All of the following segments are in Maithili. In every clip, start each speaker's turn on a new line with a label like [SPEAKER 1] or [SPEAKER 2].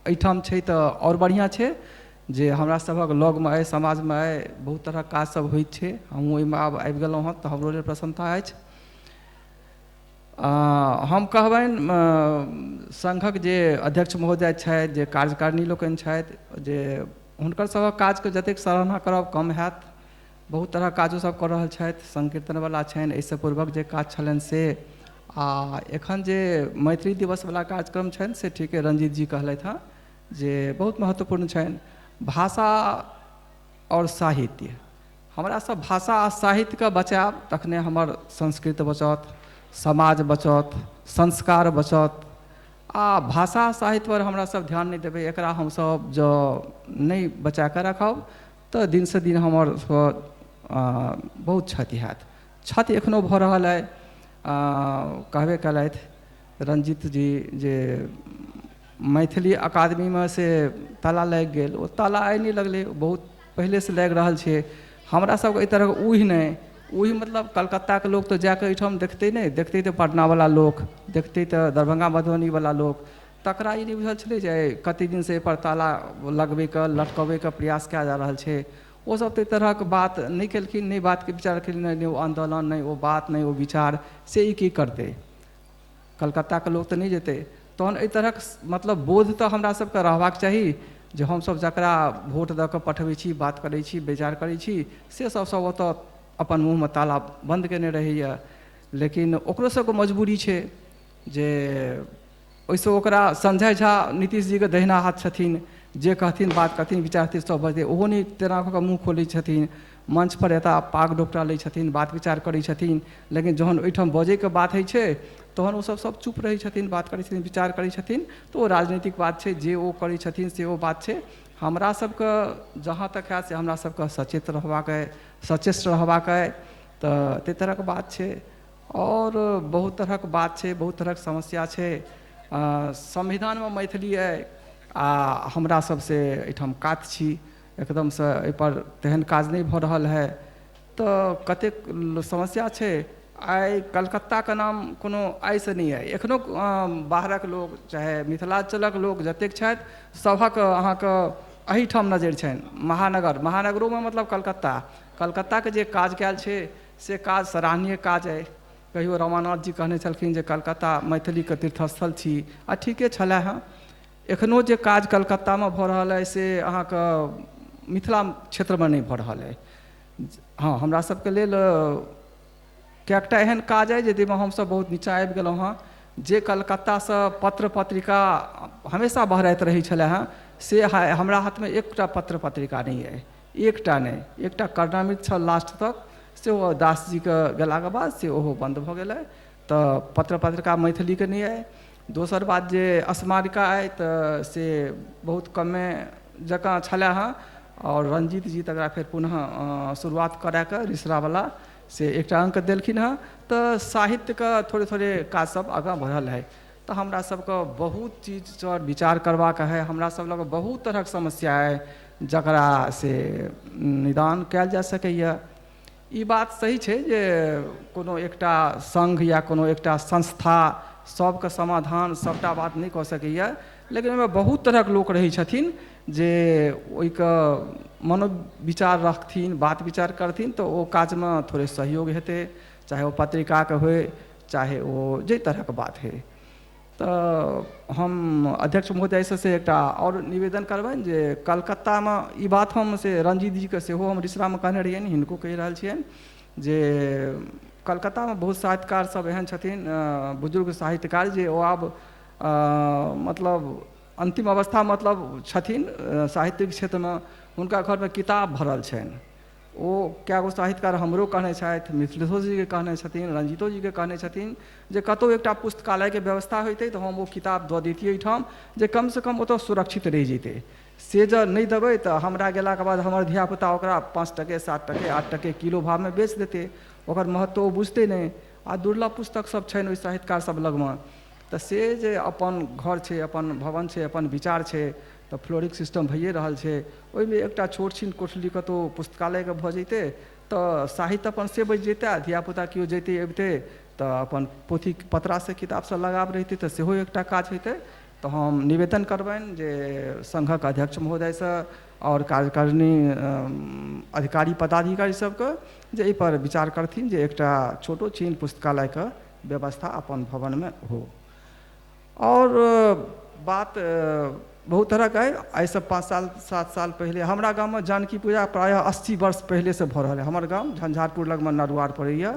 [SPEAKER 1] एहिठाम छै तऽ आओर बढ़िआँ छै जे हमरा सभक लगमे अइ, समाजमे अइ, बहुत तरहक काज सब होइत छै। हमहूँ ओहिमे आब आबि गेलहुँ हँ तऽ हमरो लेल प्रसन्नता अछि। हम कहबनि संघक जे अध्यक्ष महोदय छथि, जे कार्यकारिणी लोकनि छथि, जे हुनकर सभक काजके जतेक सराहना करब कम हैत। बहुत तरहक काजो सब कऽ रहल छथि, संकीर्तनवला छनि, एहिसँ पूर्वक जे काज छलनि से, आ एखन जे मैथिली दिवसवला कार्यक्रम छनि से ठीके रंजीत जी कहलथि हँ जे बहुत महत्वपूर्ण छनि। भाषा आओर साहित्य, हमरा सब भाषा आ साहित्यके बचायब तखने हमर संस्कृत बचत, समाज बचत, संस्कार बचत। आ भाषा साहित्य पर हमरा सब ध्यान नहि देबै, एकरा हमसब जँ नहि बचा कऽ राखब तऽ दिनसँ दिन हमर बहुत क्षति हैत। क्षति एखनो भऽ रहल अइ। कहबे केलथि रंजीत जी जे मैथिली अकादमीमे से ताला लागि गेल। ओ ताला आइ नहि लगलै, बहुत पहिलेसँ लागि रहल छै। हमरा सबके एहि तरहक ऊहि नहि, ऊहि मतलब कलकत्ताके लोक तऽ जाकऽ एहिठाम देखतै नहि, देखतै तऽ पटनावला लोक, देखतै तऽ दरभंगा मधुबनीवला लोक। तकरा ई नहि बुझल छलै जे कतेक दिनसँ एहिपर ताला लगबैके लटकबैके प्रयास कयल जा रहल छै। ओसब तऽ एहि तरहक बात नहि केलखिन, नहि बातके विचार केलखिन, नहि ओ आन्दोलन, नहि ओ बात, नहि ओ विचार, से ई की करतै, कलकत्ताके लोक तऽ नहि जेतै। तहन एहि तरहक मतलब बोध तऽ हमरा सबके रहबाक चाही जे हमसब जकरा वोट दऽ कऽ पठबै छी, बात करै छी, विचार करै छी, से सब सब ओतऽ अपन मुँहमे ताला बन्द केने रहैए। लेकिन ओकरो सबके मजबूरी छै जे ओहिसँ ओकरा संजय झा नीतीश जीके दहिना हाथ छथिन, जे कहथिन बात कहथिन विचार कहथिन सब बजतै, ओहो नहि तेना कऽ कऽ मुँह खोलै छथिन। मंच पर एता पाग डोपटा लै छथिन, बात विचार करै छथिन, लेकिन जहन ओहिठाम बजैके बात होइ छै तहन ओसब सब चुप रहै छथिन, बात करै छथिन, विचार करै छथिन। तऽ ओ राजनीतिक बात छै, जे ओ करै छथिन से ओ बात छै। हमरा सबके जहाँ तक हैत से हमरा सबके सचेत रहबाक अइ, सचेष्ट रहबाक अइ, तऽ ताहि तरहक बात छै। आओर बहुत तरहक बात छै, बहुत तरहक समस्या छै। संविधानमे मैथिली अइ आ हमरा सबसे एहिठाम कात छी, एकदमसँ एहिपर तेहन काज नहि भऽ रहल है, तऽ कतेक समस्या छै। आइ कलकत्ताके नाम कोनो आइसँ नहि अइ, एखनो बाहरक लोक चाहे मिथिलाञ्चलक लोक जतेक छथि सभक अहाँके एहिठाम नजरि छनि। महानगर, महानगरोमे मतलब कलकत्ता, कलकत्ताके जे काज कयल छै से काज सराहनीय काज अइ। कहियो रमानाथ जी कहने छलखिन जे कलकत्ता मैथिलीके तीर्थस्थल छी, आ ठीके छलै हँ। एखनो जे काज कलकत्तामे भऽ रहल अइ से अहाँके मिथिला क्षेत्रमे नहि भऽ रहल अइ। हँ, हमरा सबके लेल कएकटा एहन काज अइ जाहिमे हमसब बहुत नीचाँ आबि गेलहुँ हँ। जे कलकत्तासँ पत्र पत्रिका हमेशा बहराइत रहै छलै हँ, से हमरा हाथमे एकटा पत्र पत्रिका नहि अइ, एकटा नहि। एकटा कर्णामृत छल लास्ट तक, से ओ दास जीके गेलाके बाद से ओहो बन्द भऽ गेलै, तऽ पत्र पत्रिका मैथिलीके नहि अइ। दोसर बात जे स्मारिका अइ तऽ से बहुत कमे जकाँ छलै हँ, आओर रंजीत जी तकरा फेर पुनः शुरुआत कराकऽ रिसरावला से एकटा अङ्क देलखिन हँ। तऽ साहित्यके थोड़े थोड़े काज सब आगाँ बढ़ल है। तऽ हमरा सबके बहुत चीजपर विचार करबाक है, हमरा सब लग बहुत तरहक समस्या अइ जकरा से निदान कयल जा सकैए। ई बात सही छै जे कोनो एकटा संघ या कोनो एकटा संस्था सबके समाधान सबटा बात नहि कऽ सकैए, लेकिन ओहिमे बहुत तरहक लोक रहै छथिन जे ओहिके मनोविचार रखथिन, बात विचार करथिन, तऽ ओ काजमे थोड़े सहयोग हेतै, चाहे ओ पत्रिकाके होइ चाहे ओ जाहि तरहक बात होइ। तऽ हम अध्यक्ष महोदयसँ से एकटा आओर निवेदन करबनि जे कलकत्तामे ई बात हम से रंजीत जीके सेहो हम रिसरामे कहने रहियनि, हिनको कहि रहल छियनि जे कलकत्तामे बहुत साहित्यकार सब एहन छथिन, बुजुर्ग साहित्यकार जे ओ आब मतलब अंतिम अवस्था मतलब छथिन साहित्यिक क्षेत्रमे, हुनका घरमे किताब भरल छनि। ओ कए गो साहित्यकार हमरो कहने छथि, मिथिलेशो जीके कहने छथिन, रंजीतो जीके कहने छथिन जे कतहु एकटा पुस्तकालयके व्यवस्था होइतै तऽ हम ओ किताब दऽ दैतियै एहिठाम, जे कमसँ कम ओतऽ सुरक्षित रहि जैतै। से जँ नहि देबै तऽ हमरा गेलाके बाद हमर धियापुता ओकरा 5 टके 7 टके 8 टके किलो भावमे बेच देतै, ओकर महत्व ओ बुझतै नहि। आ दुर्लभ पुस्तक सब छनि ओहि साहित्यकार सब लगमे, तऽ से जे अपन घर छै, अपन भवन छै, अपन विचार छै, तऽ फ्लोरिंग सिस्टम भइए रहल छै, ओहिमे एकटा छोट छिन कोठली कतहु पुस्तकालयके भऽ जैतै तऽ साहित्य अपन से बचि जैतै, आ धियापुता केओ जैतै अबितै तऽ अपन पोथी पतरासँ किताबसँ लगाव रहितै, तऽ सेहो एकटा काज होइतै। तऽ हम निवेदन करबनि जे संघक अध्यक्ष महोदयसँ आओर कार्यकारिणी अधिकारी पदाधिकारी सबके जे एहिपर विचार करथिन जे एकटा छोटो छिन पुस्तकालयके व्यवस्था अपन भवनमे हो। आओर बात बहुत तरहक अइ। एहिसँ 5 साल 7 साल पहिले हमरा गाममे जानकी पूजा प्रायः 80 वर्ष पहिलेसँ भऽ रहल अइ। हमर गाम झंझारपुर लगमे नरुआर पड़ैए,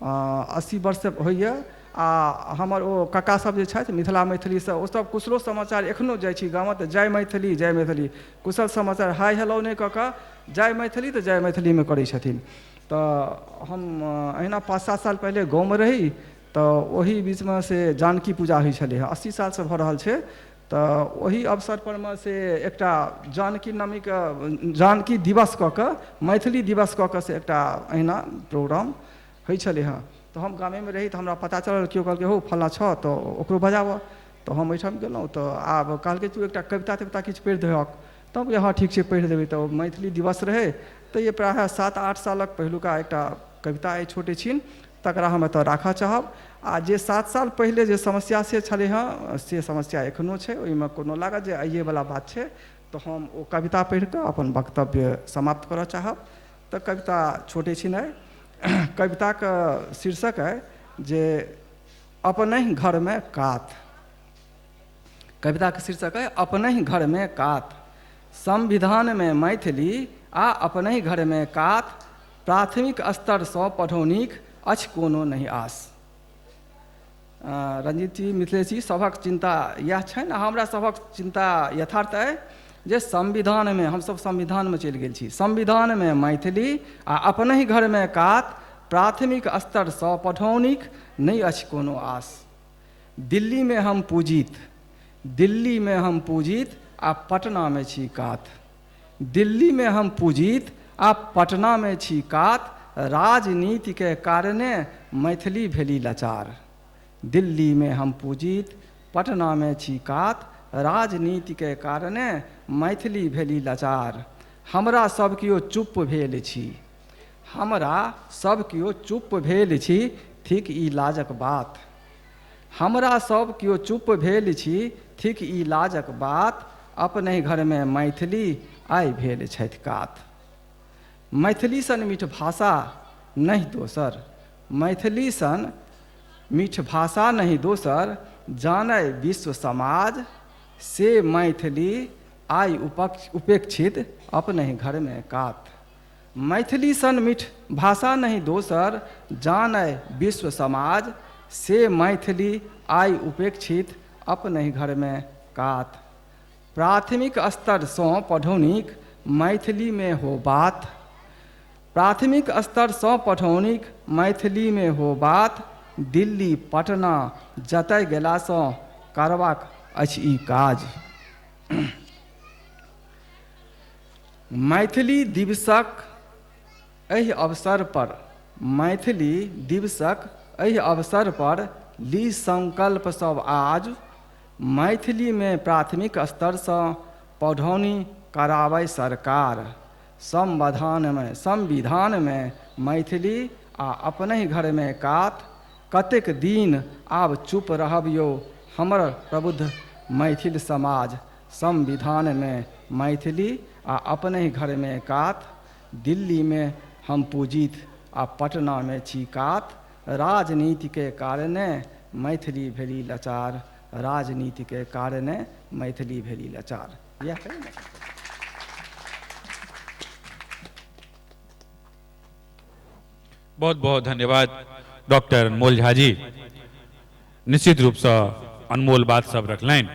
[SPEAKER 1] 80 वर्षसँ होइए। आ हमर ओ काका सब जे छथि मिथिला मैथिलीसँ, ओसब कुशलो समाचार एखनो जाइ छी गाममे तऽ जय मैथिली जय मैथिली, कुशल समाचार हाय हेलो नहि कऽ कऽ जय मैथिली तऽ जय मैथिलीमे करै छथिन। तऽ हम अहिना 5-7 साल पहिले गाँवमे रही तऽ ओहि बीचमे से जानकी पूजा होइ छलै हँ, 80 सालसँ भऽ रहल छै। तऽ ओहि अवसर परमे से एकटा जानकी नवमीके जानकी दिवस कऽ कऽ मैथिली दिवस कऽ कऽ से एकटा अहिना प्रोग्राम होइ छलै हँ। तऽ हम गामेमे रही तऽ हमरा पता चलल, केओ कहलकै हौ फल्लाँ छह तऽ ओकरो बजाबऽ। तऽ हम ओहिठाम गेलहुँ तऽ आब कहलकै तू एकटा कविता तविता किछु पढ़ि दहक। तऽ हम कहलियै हँ ठीक छै पढ़ि देबै। तऽ मैथिली दिवस रहै तऽ ई प्रायः 7-8 सालक पहिलुका एकटा कविता अइ छोटे छिन, तकरा हम एतऽ राखऽ चाहब। आ जे 7 साल पहिले जे समस्या से छलै हँ से समस्या एखनो छै, ओहिमे कोनो लागत जे आइएवला बात छै। तऽ हम ओ कविता पढ़ि कऽ अपन वक्तव्य समाप्त करऽ चाहब। तऽ कविता छोटे छिन अइ। कविताके शीर्षक अइ जे अपनहि घरमे कात। कविताके शीर्षक अइ अपनहि घरमे कात। संविधानमे मैथिली आ अपनहि घरमे कात, प्राथमिक स्तरसँ पढ़ौनीक अछि कोनो नहि आस। रंजीत जी, मिथिलेश जी सभक चिन्ता इएह छनि आ हमरा सभक चिन्ता यथार्थ अइ जे संविधानमे हमसभ संविधानमे चलि गेल छी। संविधानमे मैथिली आ अपनहि घरमे कात, प्राथमिक स्तरसँ पढ़ौनीक नहि अछि कोनो आस। दिल्लीमे हम पूजित, दिल्लीमे हम पूजित आ पटनामे छी कात। दिल्लीमे हम पूजित आ पटनामे छी कात, राजनीतिके कारणे मैथिली भेली लाचार। दिल्लीमे हम पूजित पटनामे छी कात, राजनीतिके कारणे मैथिली भेली लाचार। हमरा सब केओ चुप भेल छी, हमरा सब केओ चुप भेल छी, थिक ई लाजक बात। हमरा सब केओ चुप भेल छी, थिक ई लाजक बात, अपनहि घरमे मैथिली आइ भेल छथि कात। मैथिली सन मीठ भाषा नहि दोसर, मैथिली सन मीठ भाषा नहि दोसर, जानय विश्व समाज से मैथिली आइ उपेक्षित अपनहि घरमे कात। मैथिली सन मीठ भाषा नहि दोसर, जानय विश्व समाज से मैथिली आइ उपेक्षित अपनहि घरमे कात। प्राथमिक स्तरसँ पढ़ौनीक मैथिलीमे हो बात, प्राथमिक स्तरसँ पढ़ौनीक मैथिलीमे हो बात, दिल्ली पटना जतय गेलासँ करबाक अछि ई काज। मैथिली दिवसक एहि अवसर पर, मैथिली दिवसक एहि अवसर पर ली संकल्प सब आज, मैथिलीमे प्राथमिक स्तरसँ पढ़ौनी कराबै सरकार। संविधानमे मैथिली आ अपनहि घरमे कात, कतेक दिन आब चुप रहब यौ हमर प्रबुद्ध मैथिल समाज। संविधानमे मैथिली आ अपनहि घरमे कात, दिल्लीमे हम पूजित आ पटनामे छी कात, राजनीतिके कारणे मैथिली भेली लाचार, राजनीतिके कारणे मैथिली भेली लाचार। इएह
[SPEAKER 2] बहुत बहुत धन्यवाद डॉक्टर अनमोल झा जी। निश्चित रूपसँ अनमोल बात सब रखलनि।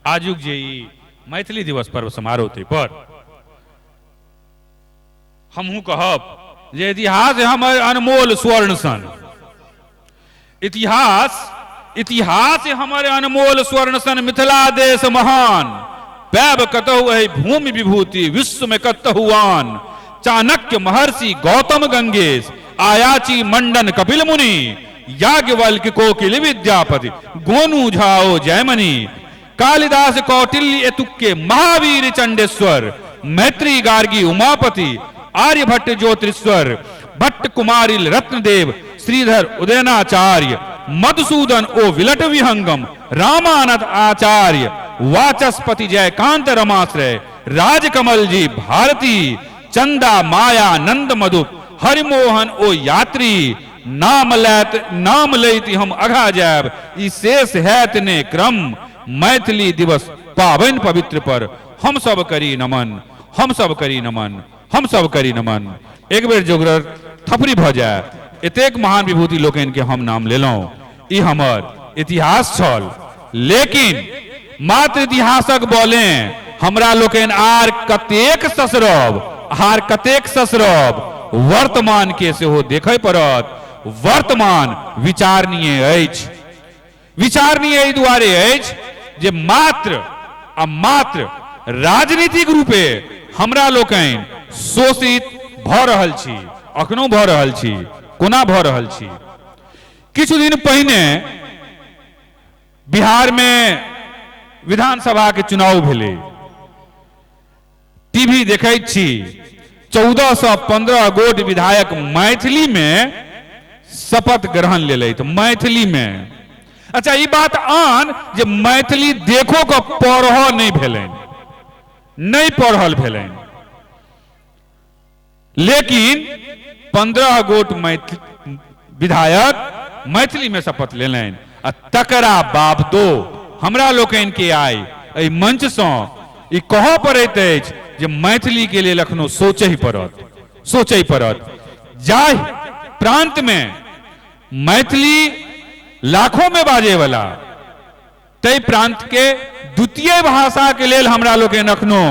[SPEAKER 2] आजुक जे ई मैथिली दिवस पर्व समारोह ताहि पर हमहूँ कहब जे इतिहास हमर अनमोल स्वर्ण सन, इतिहास इतिहास हमर अनमोल स्वर्ण सन, मिथिला देश महान, पैब कतहु एहि भूमि विभूति विश्व में कतहु आन। चाणक्य महर्षि गौतम गंगेश, आयाची मंडन कपिल मुनि, याज्ञवल्क्य कोकिल विद्यापति, गोनू झाओ जयमनि, कालिदास कौटिल्य एतुक्के, महावीर चंडेश्वर, मैत्री गार्गी उमापति, आर्यभट्ट ज्योतिश्वर, भट्ट कुमारिल रत्नदेव, श्रीधर उदयनाचार्य, मधुसूदन ओ विलट विहंगम, रामानंद आचार्य, वाचस्पति जयकांत रमाश्रय, राजकमल जी भारती, चंदा माया नंद मधुप, हरिमोहन ओ यात्री, नाम लैत नाम लैत हम अघा जायब, ई शेष हैत ने क्रम। मैथिली दिवस पाबनि पवित्र पर हम सब करी नमन, हम सब करी नमन, हम सब करी नमन। एक बेर जोगर थपड़ी भऽ जाय। एतेक महान विभूति लोकनि के हम नाम लेलहुँ, ई हमर इतिहास छल। लेकिन मात्र इतिहासक बले हमरा लोकनि आर कतेक ससरब, आर कतेक ससरब, वर्तमान के सेहो देखय पड़त। वर्तमान विचारणीय अछि। विचारणीय एहि दुआरे अछि जे मात्र आ मात्र राजनीतिक रूपे हमरा लोकनि शोषित भऽ रहल छी, अखनो भऽ रहल छी। कोना भऽ रहल छी? किछु दिन पहिने बिहारमे विधानसभाके चुनाव भेलै। टीवी देखैत छी, 14 सँ 15 गोट विधायक मैथिलीमे शपथ ग्रहण लेलथि, मैथिलीमे। अच्छा, ई बात आन जे मैथिली देखो कऽ पढ़ऽ नहि भेलनि, नहि पढ़ल भेलनि, लेकिन 15 गोट मैथिल विधायक मैथिलीमे शपथ लेलनि। आ तकरा बावजूदो हमरा लोकनि के आइ एहि मंचसँ ई कहऽ पड़ैत अछि जे मैथिलीके लेल एखनो सोचहि पड़त, सोचहि पड़त। जाहि प्रांतमे मैथिली लाखोंमे बाजैवला, ताहि प्रांतके द्वितीय भाषाके लेल हमरा लोकनि एखनो